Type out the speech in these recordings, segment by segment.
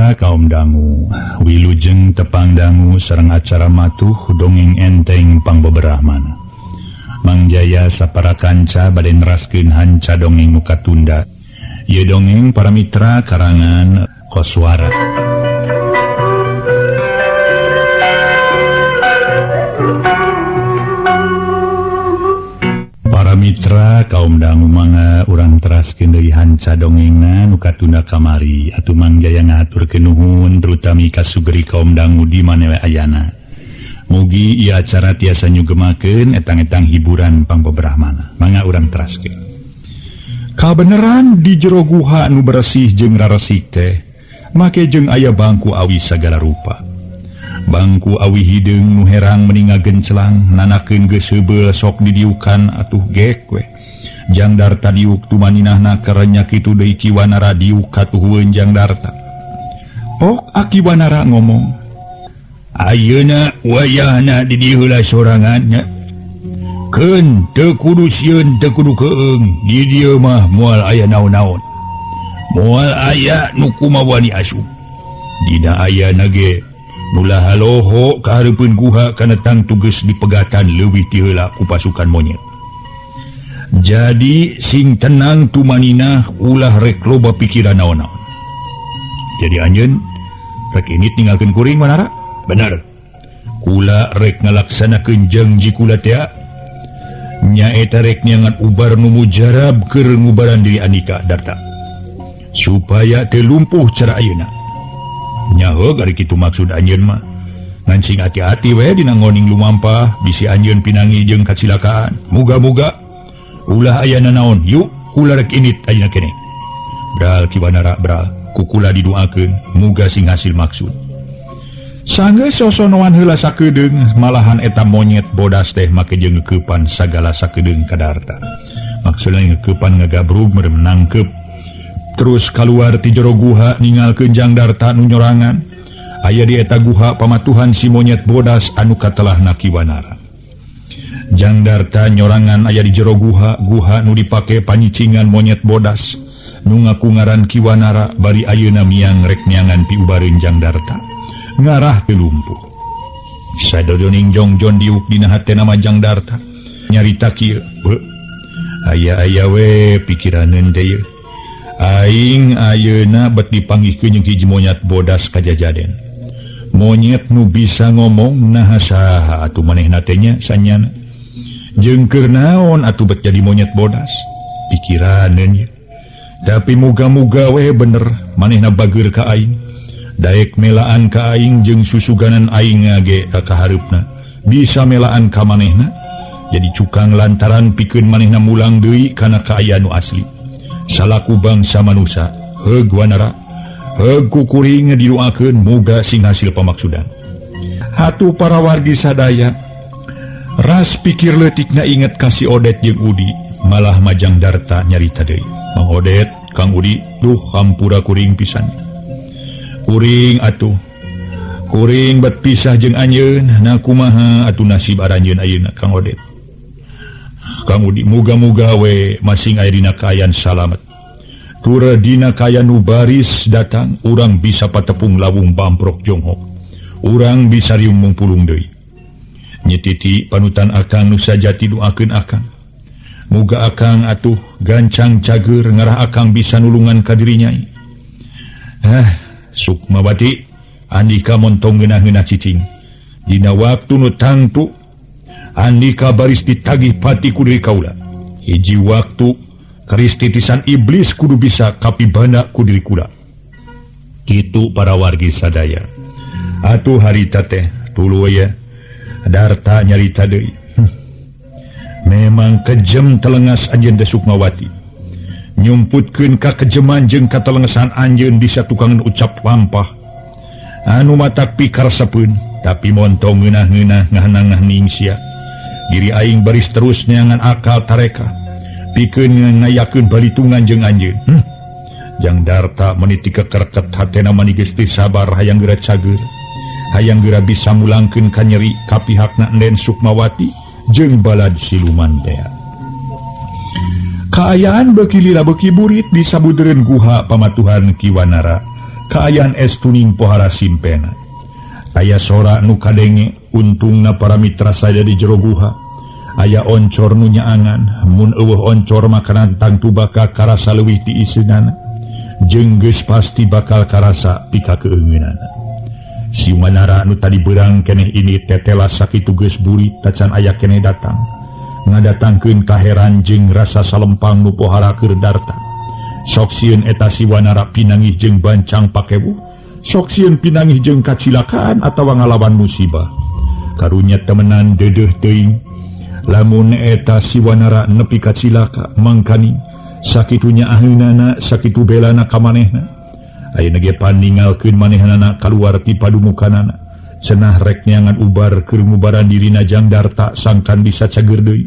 Mitra kaum dangu, wilujeng tepang dangu sareng acara matuh dongeng enteng pangbeberahmana. Mang Jaya sapara kanca bade neraskeun hanca dongeng nu katunda. Ieu dongeng para mitra karangan Koswara. Para mitra kaum dangu mangga urang teraskeun deui hanca dongengna nu katunda kamari. Atuh Mang Jaya ngahaturkeun nuhun terutami ka sugeri kaum dangu di mana we ayana. Mugi ieu acara tiasa nyugemakeun etang-etang hiburan pangbeberahmana. Mangga urang teraskeun. Kabeneran di jero guha nu beresih jeung raresik teh, make jeung aya bangku awi sagala rupa. Bangku awi hideung nu herang meninga gencelang, nanakeun geus heubeul sok didiukan atuh gek we. Jang Darta diuk tumaninahna karenya kitu deui Ki Wanara diuk katuhueun Jang Darta. Pok Aki Wanara ngomong, "Ayeuna wayahna di dieu heula sorangan nya. Keun teu kudu sieun teu kudu keung, di dieu mah moal aya naon-naon. Moal aya nu kumawani asup. Dina ayana ge mula haloho ka hareupeun guha kana tangtu geus dipegatan leuwih ti heula ku pasukan monyet. Jadi sing tenang tumaninah ulah rek loba pikiran naon-naon." Jadi anjeun rek init ninggalkeun kuring Wanara? Bener. Kula rek ngalaksanakeun janji kula teh. Nyaeta rek nyangan ubar nu mujarab keur ngubaran diri Andika Darta. Supaya teu lumpuh cara ayeuna. Nyaho ari kitu maksud anjeun mah. Ngan sing hati-hati we dina ngoning lumampah bisi anjeun pinangi jeung kacilakaan. Muga-muga ulah aya nanaon. Yuk kula rek init ayeuna keneh. Bral Ki Wanara bral, ku kula didoakeun muga sing hasil maksud. Sanggeus sosonoan heula sakedeung malahan eta monyet bodas teh make jeung ngekeupan sagala sakedeung ka Darta. Maksudna ngekeupan ngagabrug merem nangkep. Terus kaluar ti jero guha ningalkeun Jang Darta nu nyorangan. Aya di eta guha pamatuhan si monyet bodas anu katelahna Ki Wanara. Jang Darta nyorangan aya di jero guha, guha nu dipake panyicingan monyet bodas nu ngaku ngaran Ki Wanara bari ayeuna miang rek neangan piubareun Jang Darta. Ngarah teu lumpuh. Sadodoning jongjon diuk dina hatena mah Jang Darta. Nyarita kieu, "Beuh, aya-aya we pikiraneun teh ieu. Aing ayeuna bet dipanggihkeun jeung hiji monyet bodas kajajaden. Monyet nu bisa ngomong naha saha atuh manehna teh nya sanyana. Jeung keur naon atuh bet jadi monyet bodas? Pikiraneun ye. Tapi muga-muga we bener manehna bageur ka aing. Daek melaan ka aing jeung susuganan aing ge ka kahareupna. Bisa melaan ka manehna. Jadi cukang lantaran pikeun manehna mulang deui kana kaayaan nu asli. Salaku bangsa manusia, heug Wanara, heug ku kuring didoakeun muga sing hasil pamaksudan." Hatu para wargi sadaya, ras pikir leutikna inget ka si Odet jeung Udi, malah Majang Darta nyarita deui. "Mang Odet, Kang Udi, duh hampura kuring pisan. Kuring atuh, kuring bet pisah jeung anjeun, na kumaha atuh nasib aranjeun ayeuna Kang Odet. Kang Udi muga-muga we masing aya dina kaayaan salamet. Tura dina kaayaan nu baris datang, urang bisa patepung lawung bamprok jonghok. Urang bisa riung mungpulung deui. Nyetiti panutan akang nu sajati doakeun akang. Muga akang atuh gancang cager ngarah akang bisa nulungan ka diri nyai." Sukmawati, Andika montong ngeunah-ngeunah cicing. Dina waktu nu tangtu Andika baris ditagih pati ku diri kaula. Hiji waktu keris titisan iblis kudu bisa kapibana ku diri kula. Kitu para wargi sadaya. Atuh harita teh tuluy ya. Darta nyarita deui. Memang kejem telengas anjeun teh Sukmawati. Nyumputkeun ka kejeman jeung katelengesan anjeun bisa tukangan ucap lampah. Anu matak pikaresepeun, tapi montong ngeunah-ngeunah ngahanangah sia. Diri aing baris terus neangan akal tareka. Pikeun ngayakeun balitungan jeung anjeun. Jang Darta meniti kekerket hatena mani geus teu sabar hayang geura cager. Hayang geura bisa mulangkeun ka nyeri ka pihakna Enden Sukmawati jeung balad siluman teh. Kaayaan beuki lila beuki burit di sabudeureun guha pamatuhan Ki Wanara. Kaayaan estuning pohara simpena. Aya sora nu kadenge, untungna para mitra saya di jero guha. Aya oncor nu nyaangan, mun eueuh oncor makanan tangtu bakal karasa leuwih ti iseunana. Jeung geus pasti bakal karasa pikakeungeunana. Si Wanara nu tadi beurang keneh ini tetela sakitu geus burit tacan aya keneh datang. Ngadatangkeun kaheran jeung rasa salempang nu pohara keur Darta. Sok sieun eta si Wanara pinangih jeung bancang pakebuh, sok sieun pinangih jeung kacilakaan atawa ngalawan musibah. Karunya temenan deudeuh teuing. Lamun eta si Wanara nepi ka cilaka mangkani sakitunya aheunana sakitu belana ka manehna. Ayeuna ge paningalkeun manehnana kaluar ti padumukanana. Cenah rek neangan ubar keur ngubaran dirina jang Darta sangkan bisa cager deui,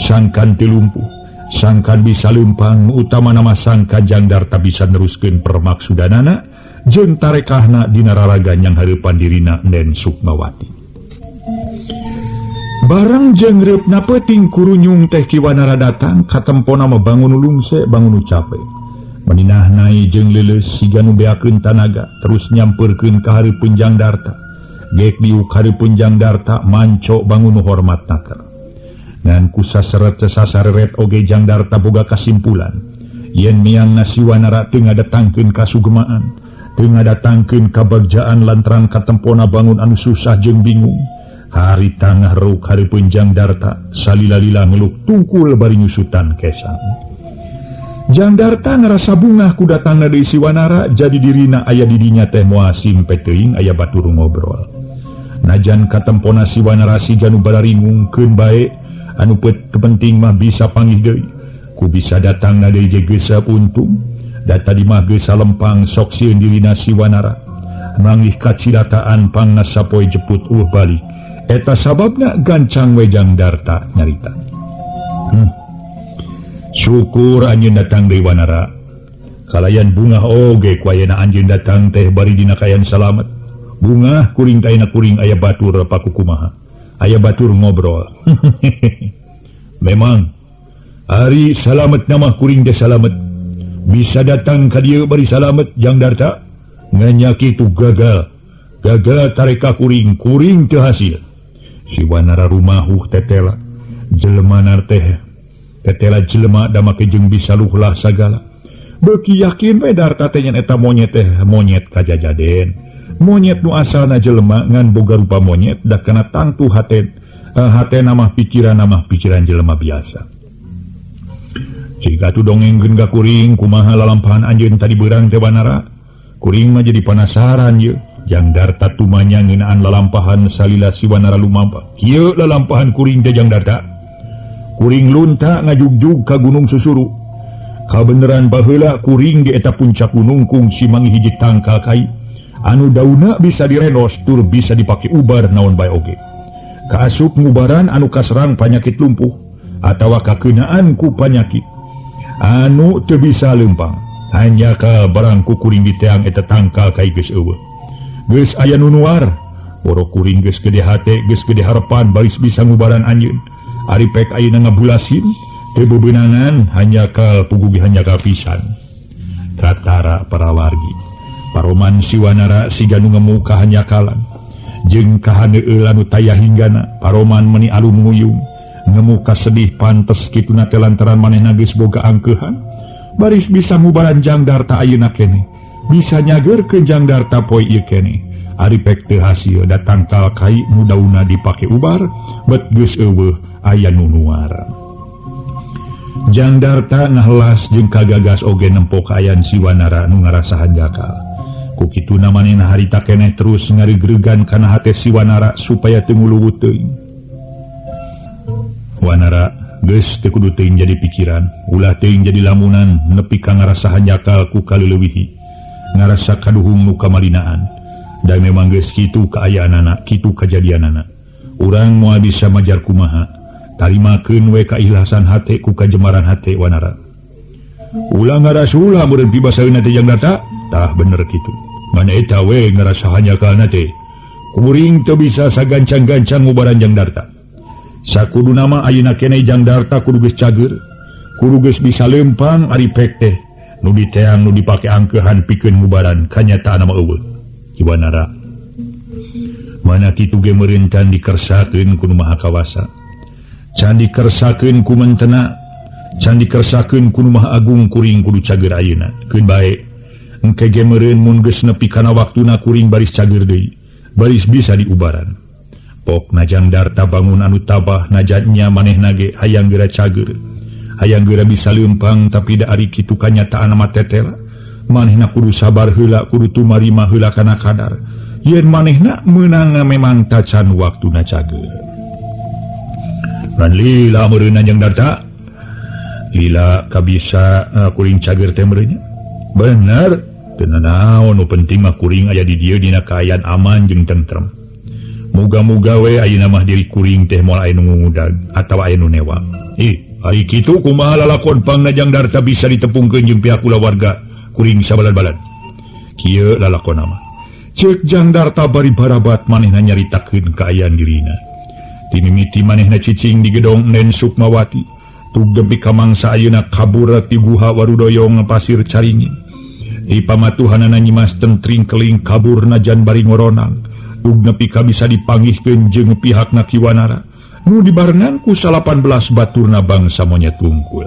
sangkan teu lumpuh, sangkan bisa leumpang, utamana mah sangkan jang Darta bisa neruskeun permaksudanana jeung tarekahna dina raraga nyanghareupan dirina Nen Sukmawati. Barang jeung reupna peuting kurunyung teh Ki Wanara datang katempona mah bangun lungse bangun cape. Meninah nai jeung leuleus siga nu beakeun tanaga terus nyampeurkeun ka hareupeun Jang Darta. Geek diuk hareupeun Jang Darta manco bangun hormat naker. Ngan ku saseret sasareret oge Jang Darta boga kasimpulan yen miangna si Wanara teu ngadatangkeun kasugemaan, teu ngadatangkeun kabagjaan lantaran katempona bangun anu susah jeung bingung. Hari tangah ruk hareupeun Jang Darta salila-lila ngeluk tungkul bari nyusutan kesang. Jang Darta ngarasa bungah ku datangna deui si Wanara jadi dirina aya di dinya teh moal simpe teuing aya batur ngobrol. Najan katempona si Wanara siga nu bararingung keun bae anu penting mah bisa panggih deui. Ku bisa datangna deui ge geus untung, da tadi mah geus salempang sok sieun dirina si Wanara. Manggih kacilataan pangna sapoe jeput eueuh balik. Eta sababna gancang we Jang Darta nyarita. Syukur anjeun datang deui Wanara. Kalayan bungah oge ku ayeuna anjeun datang teh bari dina kaayaan salamet. Bungah kuring teh ayeuna kuring aya batur pakukumaha. Aya batur ngobrol. Memang ari salamet nama kuring teh salamet. Bisa datang ka dieu bari salamet Jang Darta. Nganya kitu gagal. Gagal tareka kuring, kuring teu hasil. Si Wanara rumahuh tetela jelema teh tetela jelema damake jeung bisa luhlah sagala. Beuki yakin we Darta teh nyen eta monyet teh monyet kajajaden. Monyet nu asalna jelema ngan boga rupa monyet da kana tangtu hate hatena mah pikiran mah pikiran jelema biasa. Jika tu dongengkeun ka kuring kumaha lalampahan anjeun tadi beurang teh Wanara. Kuring mah jadi panasaran ye. Jang Darta tumanya ngeunaan lalampahan salila si Wanara lumampah. Kieu lalampahan kuring teh Jang Darta. Kuring lunta ngajugjug ka Gunung Susuru. Kabeneran baheula kuring di eta puncak gunung kungsi manggih hiji tangkal kai anu dauna bisa direnos tur bisa dipake ubar naon bae oge. Kaasup ngubaran anu kaserang panyakit lumpuh atawa kakeunaan ku panyakit anu teu bisa leumpang. Hanya ka barang ku kuring diteang eta tangkal kai geus eueuh. Geus aya nu nuar, boro kuring geus gede hate, geus gede harepan baris bisa ngubaran anjeun. Ari pek ayeuna ngabulasin, teu bebeunangan hanjakal pugugi hanjakal pisan. Tatara para wargi. Paroman si Wanara siga nu ngemu ka hanjakalan. Jeung kahaneueul anu taya hinggana, paroman meuni alum nguyung. Ngemu kasedih pantes kituna teh lantaran manehna geus boga angkeuhan. Baris bisa ngubaran Jang Darta ayeuna keneh. Bisa nyageurkeun Jang Darta poe ieu keneh. Ari pek teu hasil datang tangkal kai nu daunna dipake ubar, bet geus eueuh aya nu nuar. Jang Darta ngahelas jeung kagagas oge nempo kaayaan si Wanara nu ngarasa hanjakal. Ku kituna manehna harita keneh terus ngareugregan kana hate si Wanara supaya teu nguluwut teuing. Wanara geus teu kudu teuing jadi pikiran, ulah teuing jadi lamunan nepi ka ngarasa hanjakal ku kaleulewihi. Ngarasa kaduhung nu kamalinaan. Da memang geus kitu kaayaanana, kitu kajadianana. Urang moal bisa majar kumaha. Tarimakeun we kaikhlasan hate ku kajemaran hate Wanara. Ulah ngarasula meureun pibasaeuna teh Jang Darta, tah bener kitu. Ngan eta we ngarasa hanjakalna teh. Kuring teu bisa sagancang-gancang ngubaran Jang Darta. Sakuduna mah ayeuna keneh Jang Darta kudu geus cager, kudu geus bisa leumpang ari pek teh. Nu diteang nu dipake angkehan pikeun ngubaran kanyataan mah eueuh. Ki Wanara. Mana kitu ge meureun can dikersakeun ku Nu Maha Kawasa. Can dikersakeun ku Mentena, can dikersakeun ku Nu Maha Agung kuring kudu cager ayeuna. Keun bae. Engke ge meureun mun geus nepi kana waktuna kuring baris cager deui. Baris bisa diubaran. Pok najang Darta bangun anu tabah najan nya manehna ge hayang geura cager. Hayang geura bisa leumpang tapi da ari kitu kanyataan mah tetela. Manehna kudu sabar heula kudu tumarima heula kana kadar. Yen manehna meunang memang tacan waktuna cager. Dan lila meureun Jang Darta. Lila kabisa kuring cager teh meureun nya. Bener, teu nanaon nu penting mah kuring aya di dieu dina kaayaan aman jeung tentrem. Muga-muga we ayeuna mah diri kuring teh moal aya nu ngudag atawa aya nu newa. Ih, ari kitu kumaha lalakon pangna Jang Darta bisa ditepungkeun jeung pihak kulawarga kuring sabalad-balad. Kieu lalakonna mah. Ceuk Jang Darta bari barabat manehna nyaritakeun kaayaan dirina. Timimiti manehna cicing di gedong Nen Sukmawati, tug nepi ka mangsa ayeuna kabur ti guha Warudoyong pasir caringin. Di pamatuhanana Nyimas Tentring Keling kabur najan bari ngoronang. Tug nepi ka bisa dipanggihkeun jeung pihakna Ki Wanara nu dibarengan ku 18 baturna bangsa monyet tungkul.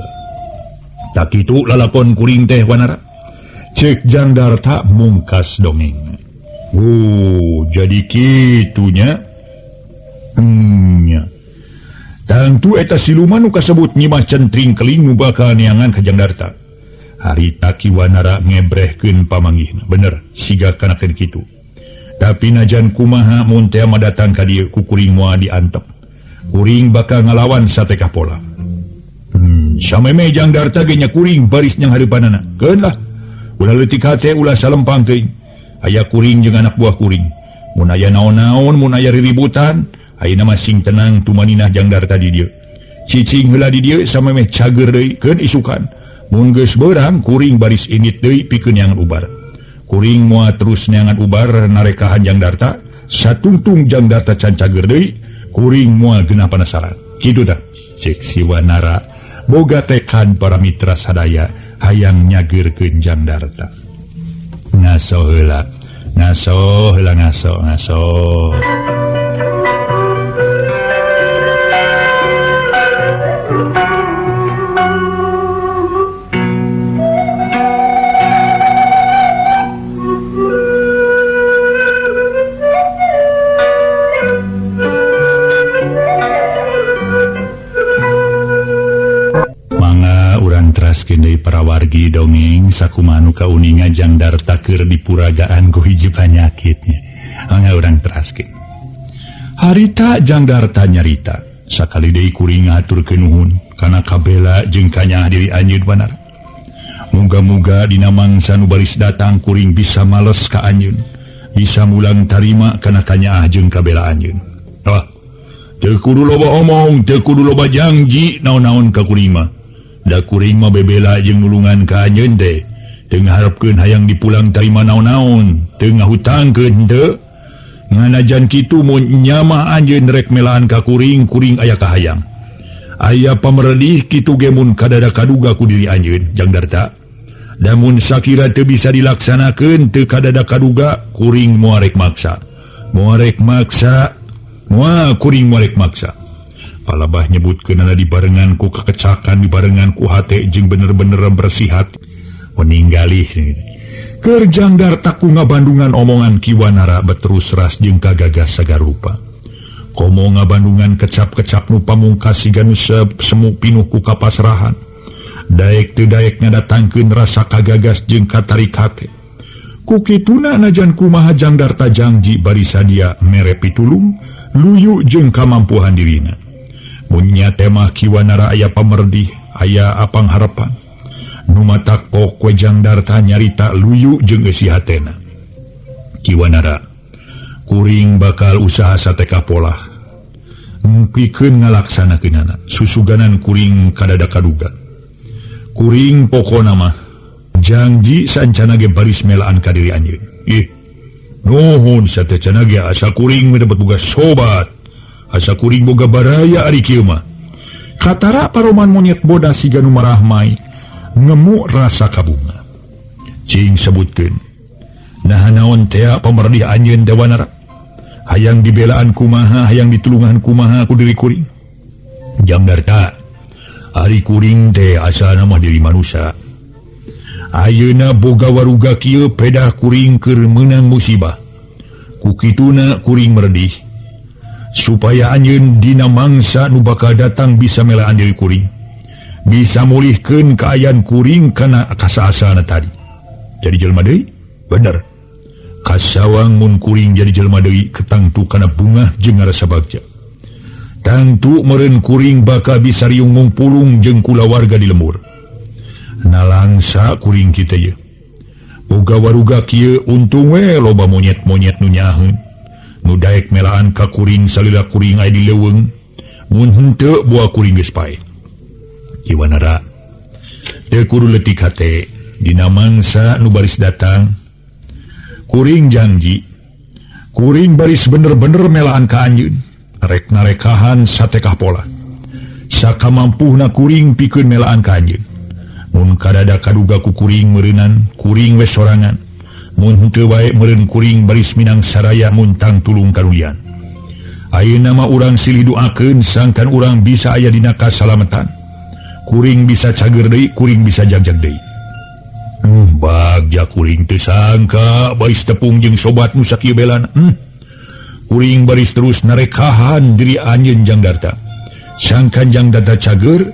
Tak kitu lalakon kuring teh Wanara. Ceuk Jang Darta mungkas dongeng. Oh, jadi kitunya. Nya. Tangtu eta siluman nu kasebut Nyimas Centring Keling nu bakal neangan ka Jang Darta. Harita Ki Wanara ngebrehkeun pamanggihna. Bener, siga kana kitu. Tapi najan kumaha mun teh mah datang ka dieu ku kuring moal diantep. Kuring bakal ngalawan sateka pola. Sameme Jang Darta ge nya kuring baris nyang hareupanana. Keun lah. Ulah leutik hate ulah salempang teuing. Aya kuring jeung anak buah kuring. Mun aya naon-naon, mun aya riributan, ayeuna mah sing tenang tumaninah Jang Darta di dieu. Cicing heula di dieu samemeh cager deui keun isukan. Mun geus beurang kuring baris indit deui pikeun neangan ubar. Kuring moal terus neangan ubar narekahan Jang Darta, satungtung Jang Darta can cager deui, kuring moal genah panasaran. Kitu tah. Cek si Wanara boga tekad para mitra sadaya hayang nyageurkeun Jang Darta. Ngaso heula, ngaso heula ngaso, ngaso. Para wargi dongeng sakumaha nu kauninga Jang Darta keur dipuragaan ku hiji panyakitnya. Mangga urang teraskeun. Harita Jang Darta nyarita, sakali deui kuring ngahaturkeun nuhun kana kabela jeung kanyaah diri anjeun banar. Muga-muga dina mangsa nu baris datang kuring bisa males ka anjeun, bisa mulang tarima kana kanyaah jeung kabela anjeun. Wah, teu kudu loba omong, teu kudu loba janji naon-naon ka kuring mah. Da kuring mah bebela jeung nulungan ka anjeun teh. Teu ngaharepkeun hayang dipulang tarima naon-naon, teu ngahutangkeun henteu. Nganajan kitu mun nyamah anjeun rek melaan ka kuring, kuring aya kahayang. Aya pameredih kitu ge mun kadada kaduga ku diri anjeun, Jang Darta. Da mun sakira teu bisa dilaksanakeun teu kadada kaduga, kuring moal rek maksa. Moal rek maksa, moal kuring moal rek maksa. Palabah nyebutkeunana dibarengan ku kekecakan, dibarengan ku hate jeung bener-bener bersihat meninggalih. Keur Jang Darta ku ngabandungan omongan Ki Wanara beterus ras jeung kagagas sagarupa. Komo ngabandungan kecap-kecap nu pamungkas siga nu semu pinuh ku kapasrahan. Daek teu daek ngadatangkeun rasa kagagas jeung katarik hate. Ku kituna najan kumaha Jang Darta jangji bari sadia mere pitulung, luyu jeung kamampuhan dirina. Munya temah Ki Wanara aya pamerdih, aya apang harapan. Nu matak pok we Jang Darta nyarita luyu jeung eusi hatena. Ki Wanara, kuring bakal usaha sateka polah. Pikeun ngalaksanakeunana, susuganan kuring kadada kaduga. Kuring pokona mah janji sancana ge baris melaan ka diri anjeun. Ih, nuhun satecana ge asa kuring dapat boga sobat. Asa kuring boga baraya ari kieu mah. Katara paroman monyet bodas siga nu marahmai, ngemu rasa kabunga. Cing sebutkeun. Nah naon tea pamerdih anjeun teh Wanara? Hayang dibelaan kumaha, hayang ditulungan kumaha ku diri kuring. Jang Darta, ari kuring teh asalna mah diri manusia. Ayeuna boga waruga kieu pedah kuring keur meunang musibah. Ku kituna kuring merdih supaya anjeun dina mangsa nu bakal datang bisa melaan diri kuring. Bisa mulihkeun kaayaan kuring kana kasa-asalna tadi. Jadi jelema deui? Bener. Kasawang mun kuring jadi jelema deui ketangtu kana bungah jeung ngarasa bagja. Tangtu meureun kuring bakal bisa riung mungpulung jeung kulawarga di lembur. Nalangsa kuring kita ye. Boga waruga kieu untung we loba monyet-monyet nu nyaaheun. Nu daek melaan ka kuring salila kuring aya di leuweung. Mun henteu buah kuring geus paeh. Ki Wanara teu kudu leutik hate dina mangsa nu baris datang. Kuring janji kuring baris bener-bener melaan ka anjeun. Rek narekahan satekah pola. Sakamampuhna kuring pikeun melaan ka anjeun. Mun kadada kaduga ku kuring meureunan, kuring we sorangan. Mun henteu wae meureun kuring baris minang saraya muntang tulung karulian. Ayeuna mah urang silih doakeun sangkan urang bisa aya dina kasalametan. Kuring bisa cager deui, kuring bisa jagjag deui. Bagja kuring teu sangka baris tepung jeung sobat nu sakieu belana. Kuring baris terus narekahan diri anjeun Jang Darta. Sangkan Jang Darta cager,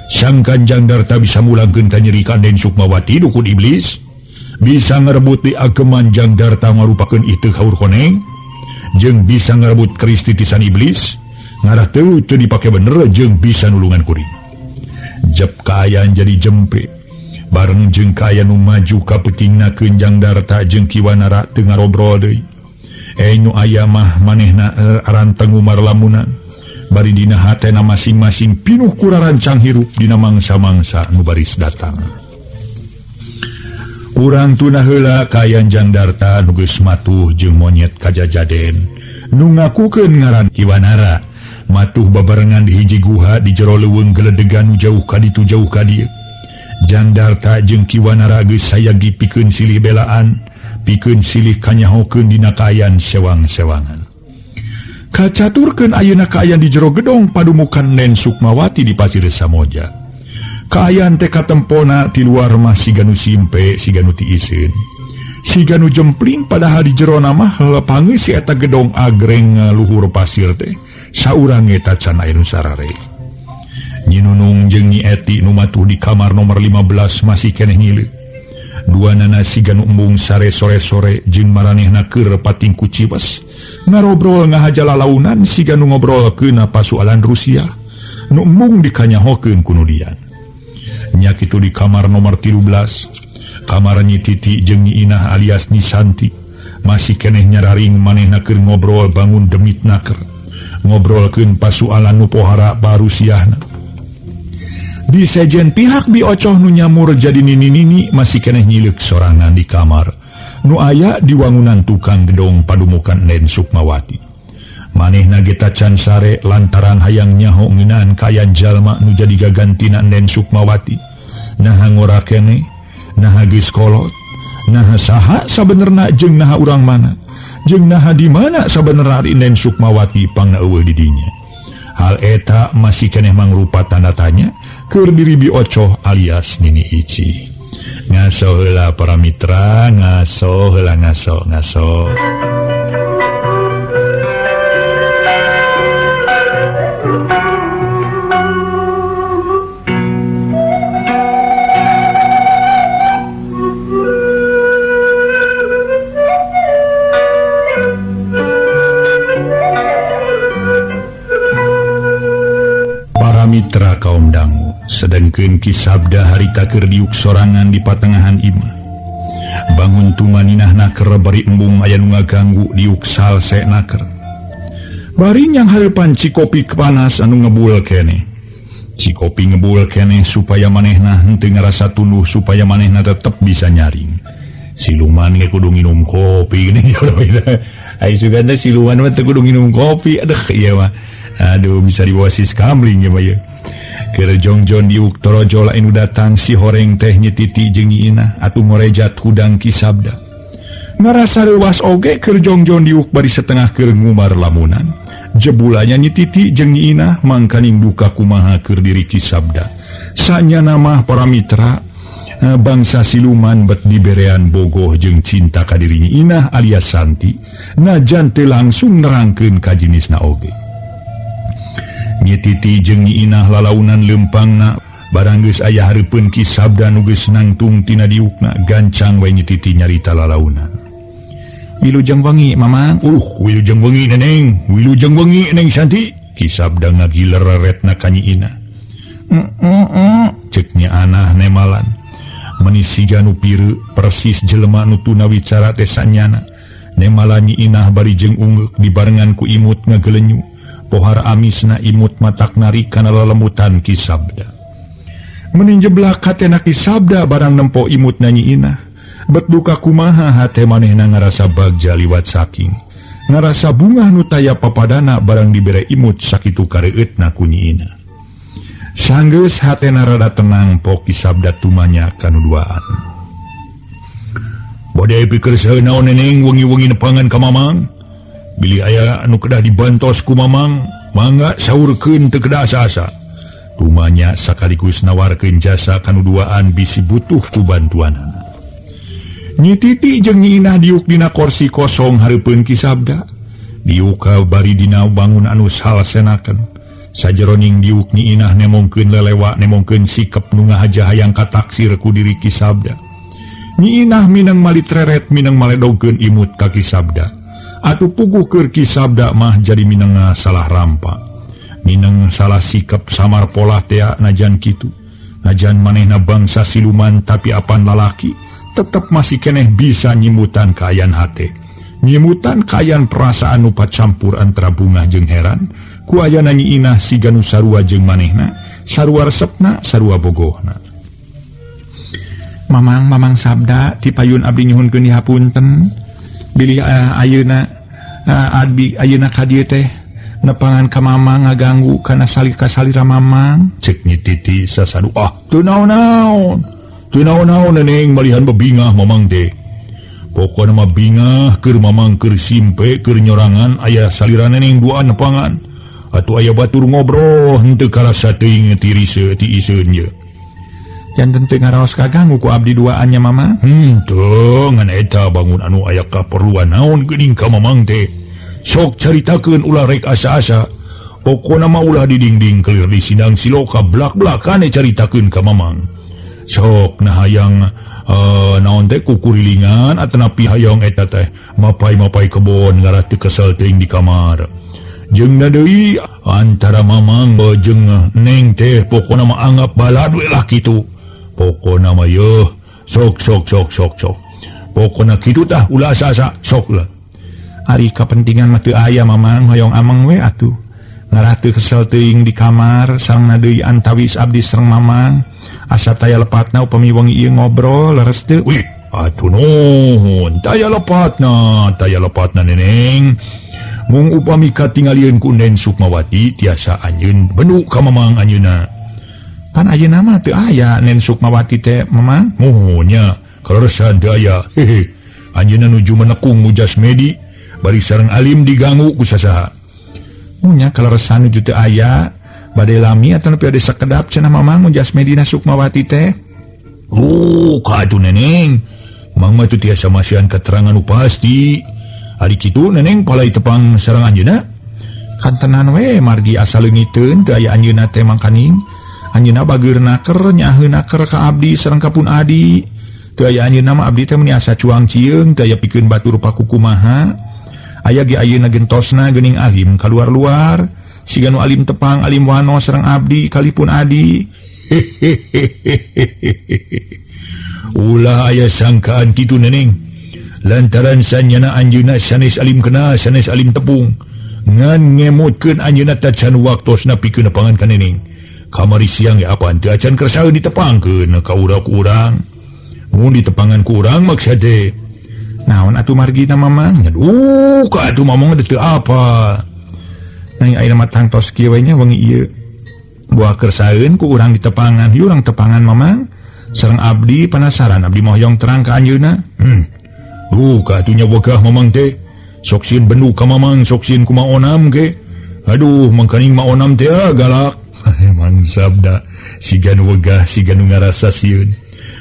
sangkan Jang Darta bisa mulangkeun kanyeri ka Den Sukmawati dukun iblis, bisa ngarebut di ageman Jang Darta ngarupakeun iteu haur koneng, jeung bisa ngarebut keris titisan iblis, ngarah teu teu dipake bener jeung bisa nulungan kuring. Jep kaayaan jadi jempe, bareng jeung kaayaan nu maju ka peutingna keun Jang Darta jeung Ki Wanara teu ngarobrol deui. Nu aya mah manehna aranteng umar lamunan. Bari dina hatena masing-masing pinuh ku rarancang hirup dina mangsa-mangsa nu baris datang. Urang tunah heula kaayaan Jang Darta nu geus matuh jeung monyet kajajaden nu ngakukeun ngaran Ki Wanara matuh babarengan di hiji guha di jero leuweung geledegan nu jauh ka ditu jauh ka dieu. Jang Darta jeung Ki Wanara geus sayagi pikeun silih belaan, pikeun silih kanyahokeun dina kaayaan sewang-sewangan. Kacaturkeun ayeuna kaayaan di jero gedong padumukan Nen Sukmawati di Pasir Samoja. Kaayaan teh katempona ti luar mah siga nu simpe, siga nu tiiseun. Siga nu jempling padahal di jero mah lepangeus si eta gedong agreng luhur pasir teh. Saurang eta can aya nu sarare. Nyi Nunung jeung Nyi Eti nu matuh di kamar nomor 15 masih keneh ngileuk. Dua nana siga nu embung sare sore-sore jeung maranehna keur pating ku ciwes. Ngarobrol ngahaja lalaunan siga nu ngobrolkeun pasualan Rusia. Nu embung dikanyahokeun ku nu lian. Nya kitu di kamar nomor 13, kamar Nyi Titi jeung Nyi Inah alias Nyi Santi masih keneh nyararing manehna keur ngobrol bangun demit naker. Ngobrolkeun pasualan nu pohara barusiahna. Di sejen pihak Bi Ocoh nu nyamur jadi nini-nini masih keneh nyileuk sorangan di kamar nu aya di wangunan tukang gedong padumukan Nen Sukmawati. Manehna ge tacan sare lantaran hayang nyaho ngeunaan kaayaan jalma nu jadi gagantina Nen Sukmawati. Naha ngora keneh, naha geus kolot, naha saha sabenerna jeung naha urang mana, jeung naha di mana sabenerna ari Nen Sukmawati pangna eueuh di dinya. Hal eta masih keneh mangrupa tanda tanya keur diri Bi Ocoh alias Nini Ici. Ngaso heula para mitra, ngaso heula ngaso ngaso. Mitra kaum dangu, sedengkeun Ki Sabda harita keur diuk sorangan di patengahan imah. Bangun tumaninah naker bari embung aya nu ngaganggu diuk salse naker. Bari nyang hareupan cikopi panas anu ngebul keneh. Cikopi ngebul keneh supaya manehna henteu ngarasa tunduh, supaya manehna tetep bisa nyaring. Siluman ge kudu nginum kopi geuning. Ai sugan teh siluman mah teu kudu nginum kopi. Aduh ieu mah. Aduh bisa dibawa sis kamling ya mah ya. Keur jongjon diuk torojol anu datang si horeng teh Nyi Titi jeung Nyi Inah atuh ngorejat hudang Ki Sabda. Ngarasa reuwas oge keur jongjon diuk bari setengah keur ngumar lamunan. Jebulanya Nyi Titi jeung Nyi Inah mangkaning duka kumaha keur diri Ki Sabda. Sanyana mah para mitra bangsa siluman bet diberean bogoh jeung cinta ka diri Nyi Inah alias Santi najan teu langsung nerangkeun ka jinisna oge. Nyi Titi jeung Nyi Inah lalaunan leumpangna barang geus aya hareupeun Ki Sabda nu geus nangtung tina diukna gancang we Nyi Titi nyarita lalaunan. Wilujeng wengi Mamang. Wilujeng wengi Neneng, wilujeng wengi Neng Santi. Ki Sabda ngagiler reretna ka Nyi Inah. Cek Nyi Anah nemalan. Meni siga nu pireuk persis jelema nu tuna wicara teh sanyana. Nemalan Nyi Inah bari jeung ungeuk dibarengan ku imut ngagelenyu. Pohar amisna imut matak narik kana lelemutan Ki Sabda. Meni jeblak hatena Ki Sabda barang nempo imut na Nyi Inah. Bet duka kumaha hate manehna ngarasa bagja liwat saking. Ngarasa bungah nu taya papadana barang dibere imut sakitu kareueutna ku Nyi Inah. Sanggeus hatena rada tenang pok Ki Sabda tumanya kanu duaan. Bade pikir saeun naon Neneng wengi-wengi nepangan ka Mamang. Bilih aya anu kedah dibantos ku Mamang, mangga saurkeun teu kedah asa-asa. Tumanya sakaligus nawarkeun jasa kanu duaan bisi butuh ku bantuanana. Nyi Titi jeung Nyi Inah diuk dina korsi kosong hareupeun Ki Sabda. Diuk bari dina bangun anu salsenakeun. Sajeroning diuk Nyi Inah nemongkeun lelewa nemongkeun sikep nu ngahaja hayang kataksir ku diri Ki Sabda. Nyi Inah mineng malitreret mineng maledogkeun imut ka Ki Sabda. Atuh puguh keur Ki Sabda mah jadi mineng salah rampa. Mineng salah sikep samar polah tea najan kitu. Najan manehna bangsa siluman tapi apan lalaki tetep masih keneh bisa nyimutan kaayaan hate. Nyimutan kaayaan perasaan nu pacampur antara bungah jeung heran ku ayana Nyi Inah siga nu sarua jeung manehna, sarua resepna, sarua bogohna. Mamang, Mamang Sabda tipayun abdi nyuhunkeun dihapunten. Bilih ayeuna abdi ayeuna ka dieu teh nepangan ka Mamang ngaganggu kana salira Mamang. Cek Nyi Titi sasadu, ah teu naon-naon. Teu naon-naon Neneng malihan bebingah Mamang teh. Pokona mah bingah keur Mamang keur simpe keur nyorangan aya salira Neneng duaan nepangan. Atuh aya batur ngobrol henteu karasa teuing tirise ti iseun ye. Janten teu ngaraos kaganggu ku abdi duaannya Mamang. Henteu ngan eta bangun anu aya kaperluan naon geuning ka Mamang teh. Sok caritakeun ulah rek asa-asa. Pokona mah ulah didingding kelir di sindang siloka blak-blakan caritakeun ka Mamang. Sok nah hayang naon teh kukurilingan atanapi hayang eta teh mapai-mapai kebon ngarah teu kesel teuing di kamar. Jeung na deui antara Mamang jeung Neng teh pokona mah anggap balad we lah kitu. Pokona mah yeuh sok sok sok sok sok. Pokona kitu tah ulah asa-asa sok lah. Ari kapentingan mah teu aya Mamang hoyong ameng we atuh. Ngarah teu kesel teuing di kamar sareng deui antawis abdi sareng Mamang. Asa taya lepatna upami wengi ieu ngobrol leres teu. Wih, atuh nuhun taya lepatna Neneng. Mung upami katingalieun ku Nen Sukmawati tiasa anjeun benuk ka Mamang anjeunna. Pan ayeuna mah teu aya Nen Sukmawati teh Mamang. Muhun nya kaleresan teu aya. Hehe. Anjeunna nuju menekung mujas medi bari sareng alim diganggu ku sasaha. Munya kaleresan nuju teu aya bade lami atawa nepi ade sakedap cenah Mamang mujas medina Sukmawati teh. Ka atuh Neneng. Mang mah teu tiasa masihan keterangan nu pasti. Ari kitu Neneng palai tepang sareng anjeunna. Kantenan we margi asa leungiteun teu aya anjeunna teh mangkaning. Anjeunna bageur naker nyaaheun naker ka abdi sareng ka pun adi. Teu aya anjeunna mah abdi teh meuni asa cuang cieung teu aya pikeun batur pakukumaha. Aya ge ayeuna gentosna geuning alim kaluar-luar. Siga nu alim tepang alim wano sareng abdi kalipun adi. Ulah aya sangkaan kitu Neneng. Lantaran sanyana anjeunna sanes alim kena sanes alim tepung. Ngan ngemutkeun anjeunna tacan waktosna pikeun nepangan ka Neneng. Kamari siang ge apaan teu acan kersaeun ditepangkeun ka urang ku urang. Mun ditepangan ku urang maksa teh. Naon atuh margina Mamang? Aduh, ka atuh Mamang teu apa. Nang ayeuna mah tangtos kieu we nya wengi ieu. Buah kersaeun ku urang ditepangan, yuk urang tepangan Mamang. Sareng abdi penasaran, abdi mohyong terang ka anjeunna. Duh, atunya wegah Mamang teh. Sok sieun bendu ka Mamang, sok sieun kumaha onam ge. Aduh, mangkaning ma onam teh galak. Mang Sabda siga nu wegah, siga nu ngarasa sieun.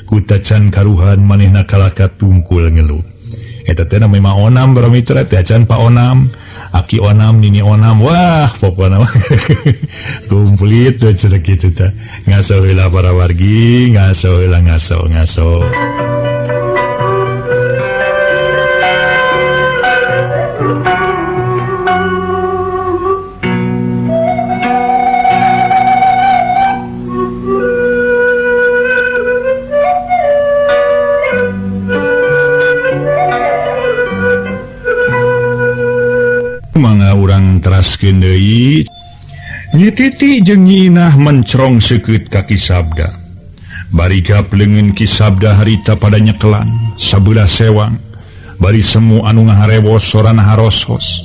Kutacan karuhan manehna kalaka tungkul ngeluh. Eta teh namanya Ma Onam para mitra teh acan Pa Onam, Aki Onam, Nini Onam, wah pokona mah komplit we cenah kitu teh. Ngaso heula para wargi, ngaso heula ngaso ngaso. Mangga urang teraskeun deui. Nyi Titi jeung Nyi Inah mencrong seukeut ka Ki Sabda. Bari gap leungeun Ki Sabda harita pada nyekelan sabelah sewang. Bari semu anu ngaharewos sorana harosos.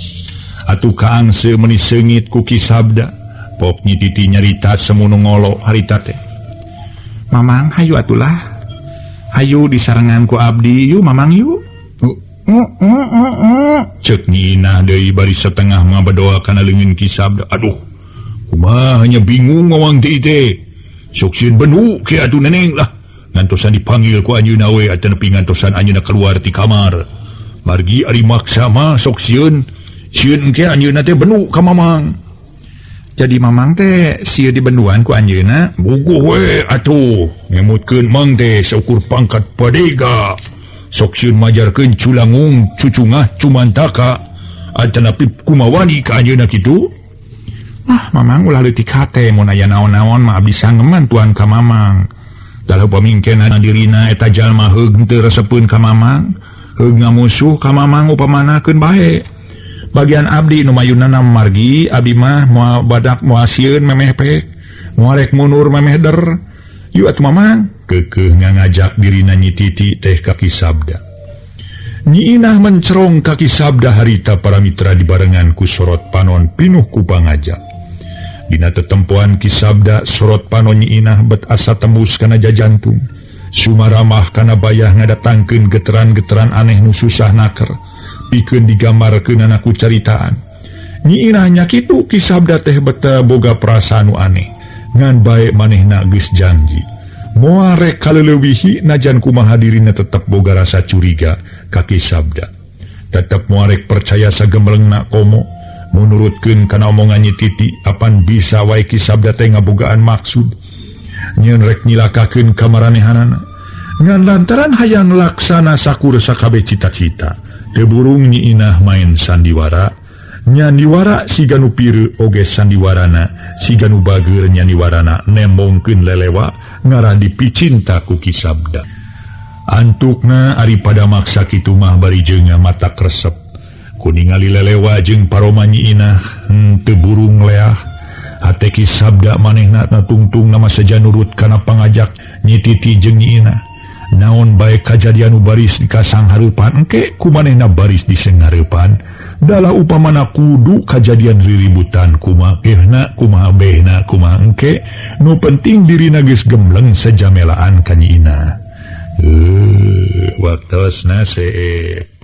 Atuh kaangse meuni seungit ku Ki Sabda. Pok Nyi Titi nyarita semu nu ngolo harita teh. Mamang hayu atulah. Hayu disarengan ku abdi yuk Mamang yuk. Cek Nyi Inah deui bari setengah ngabedoa kana leungeun Ki Sabda. Aduh, kumaha nya bingung ngawang teh teh. Sok sieun bendu ke atuh neneng lah. Ngantosan dipanggil ku anjeunna we atuh nepi ngantosan anjeunna keluar ti kamar. Margi ari maksa mah sok sieun. Sieun engke anjeunna teh bendu ka Mamang. Jadi Mamang teh sieun dibenduan ku anjeunna. Buguh we atuh ngemutkeun Mang teh saukur pangkat padega. Sok sieun majarkeun culangung cucungah cumantaka atanapi kumawani ka anjeunna kitu. Ah Mamang ulah leutik hate mun aya naon-naon mah abdi sangeman tuan ka Mamang. Dalah pamingkenan dirina eta jalma heug teu resepeun ka Mamang, heug ngamusuh ka Mamang upamanakeun bae. Bagian abdi nu mayunana margi abdi mah moal badak moal sieun memeh pek, moal rek mundur memeh der. Yuk atuh Mamang. Keukeuh ngangajak dirina Nyi Titi teh ka Ki Sabda. Nyi Inah mencerong ka Ki Sabda harita para mitra dibarengan ku sorot panon pinuh ku pangajak. Dina tetempoan Ki Sabda sorot panon Nyi Inah bet asa tembus kana jajantung. Sumaramah kana bayah ngadatangkeun geteran-geteran aneh nu susah naker. Pikeun digambarkeunana ku caritaan. Nyi Inah nya kitu Ki Sabda teh beta boga perasaan nu aneh. Ngan bae manehna geus janji. Moal rek kaleulewihi najan kumaha dirina tetep boga rasa curiga ka Ki Sabda. Tetep moal rek percaya sagemelengna komo munurutkeun kana omongan Nyi Titi apan bisa wae Ki Sabda teh ngabogaan maksud nyeun rek nyilakakeun ka maranehanana. Ngan lantaran hayang laksana sakur sakabeh cita-cita, teu burung Nyi Inah main sandiwara. Nyandiwara siga nu pireuk oge sandiwarana, siga nu bageur nyandiwarana nembongkeun lelewa ngarah dipicinta ku Ki Sabda. Antukna ari pada maksa kitu mah bari jeung mata kresep. Ku ningali lelewa jeung paroma Nyi Inah henteu burung leah. Hate Ki Sabda manehna tungtung nama seja nurut kana pangajak Nyi Titi jeung Nyi Inah. Naon bae kajadian nu baris dikasang hareupan engke ku manehna baris disenghareupan. Dalah upamana kudu kajadian riributan kumaha kehna kumaha behna kumaha engke nu penting dirina geus gemleng sejamelaan ka Nyi Inah. Waktosna seep.